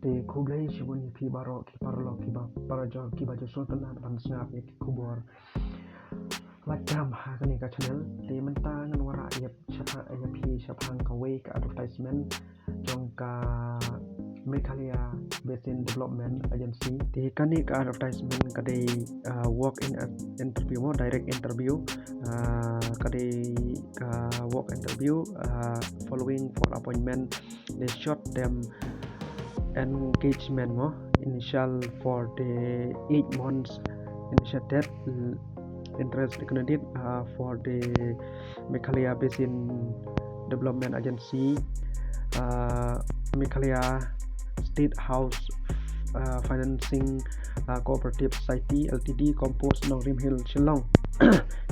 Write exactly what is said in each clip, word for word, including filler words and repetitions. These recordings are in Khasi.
Te khublei shibun ïa phi baroh ki paralok kiba parajor kiba ju sngewtynnat ban sngap ïa ki khubor. Lait kam ha kane ka channel te mynta ngan wanrah ïa shaphang ïa phi shaphang kawei ka advertisement jong ka Meghalaya Basin Development Agency. Te kane ka advertisement ka dei, uh, walk in interview mo, direct interview. Uh, ka dei ka walk interview, uh, following for appointment, the short term engagement mo, initial for the eight months initiated, mm, interest candidate, uh, for the Meghalaya Basin Development Agency, uh, Meghalaya State House, uh, Financing, uh, Cooperative Society L T D, Compost, Nongrim Hill, Shillong.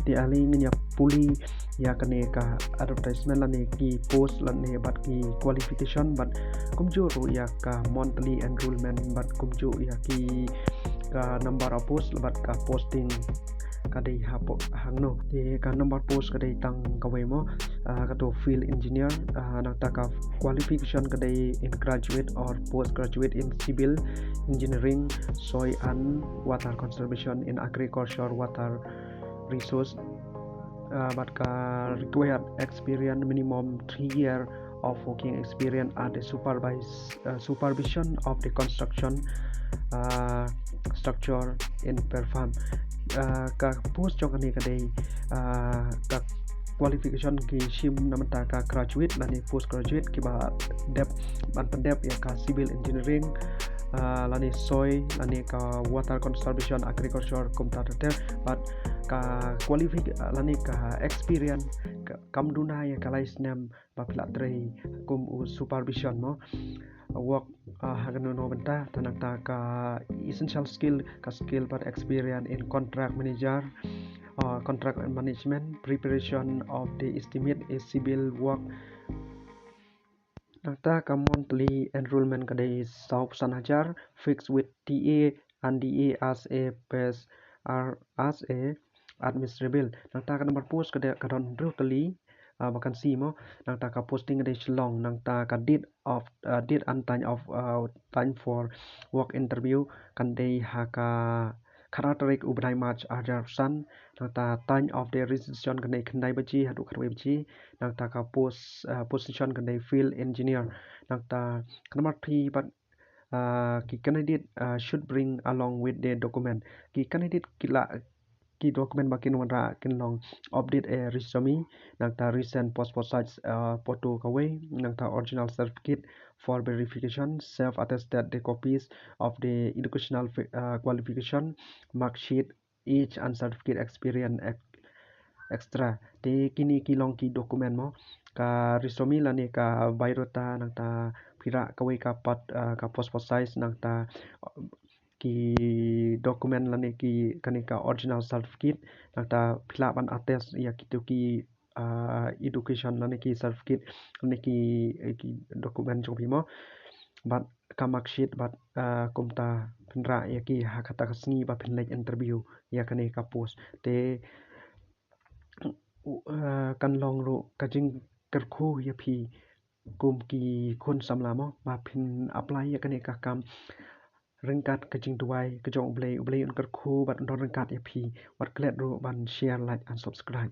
Te ale ngin ïa pule ïa kane ka advertisement lane ki post lane bad ki qualification bad kumjuh ruh ïa ka monthly enrollment bad kumjuh ïa ki ka number of post bad ka posting ka dei hapoh hangno. Te ka number post ka dei tang kawei mo, ah, kato field engineer, ah, nangta ka qualification ka dei in graduate or postgraduate in civil engineering, soil and water conservation in agriculture, water resource, uh, bad ka required experience minimum three year of working experience at the supervise, uh, supervision of the construction, uh, structure in perform. Uh, ka post jong kane ka dei, uh, ka qualification ki shim na bynta ka graduate lane postgraduate kiba dep ban pyndep ïa ka civil engineering, uh, lane soil lane ka water conservation agriculture kumta ter ter, bad ka qualific, uh, lane ka experience ka, kam duna ïa ka lai snem ba phi la trei kum u supervision mo. Work, uh, ha kano kano bynta, te nangta ka essential skill, ka skill bad experience in contract manager, uh, contract management, preparation of the estimate, a civil work. Nangta ka monthly enrollment ka dei saw phew san hajar, fixed with T A and D A as a base, uh, as a admissible. Nangta ka number post ka dei, ka don hynriew tylli, uh, vacancy mo. Nangta ka posting ka dei Shillong. Nangta ka date of, uh, date and time of, uh, time for work interview kan dei ha ka khatar tarik u bnai March arhajar arphew san. Nangta time of the registration kan dei khyndai baje haduh khatwei baje. Nangta ka post, uh, position kan dei field engineer. Nangta ka number three bad, uh, ki candidate, uh, should bring along with the document. Ki candidate ki la, ki document ba kin wanrah kin long update, eh, resume, nangta recent passport size, eh, photo kawei, nangta original certificate for verification, self attested the copies of the educational fi-, eh, qualification, mark sheet, age and certificate experience, ex-, extra. Te kine ki long ki document mo, ka resume lane ka biodata, nangta phi rah kawei ka pat, eh, ka passport size, nangta ki document lane ki kane ka original certificate, nangta phi lah ban attest ïa kito ki, ah, education lane ki certificate lane ki, eh, ki document jong phi mo. Bad ka mark sheet bad, ah, kumta phin rah ïa ki ha kata ka sngi ba phin leit interview ïa kane ka post. Te, uh, kan long ruh ka jingkyrkhu ïa phi kum ki khun samla mo ba phin apply ïa kane ka kam. Ryngkat ka jingduwai ka jong U Blei, U Blei un kyrkhu bad un don ryngkat ïa phi. Wat klet ruh ban share, like and subscribe.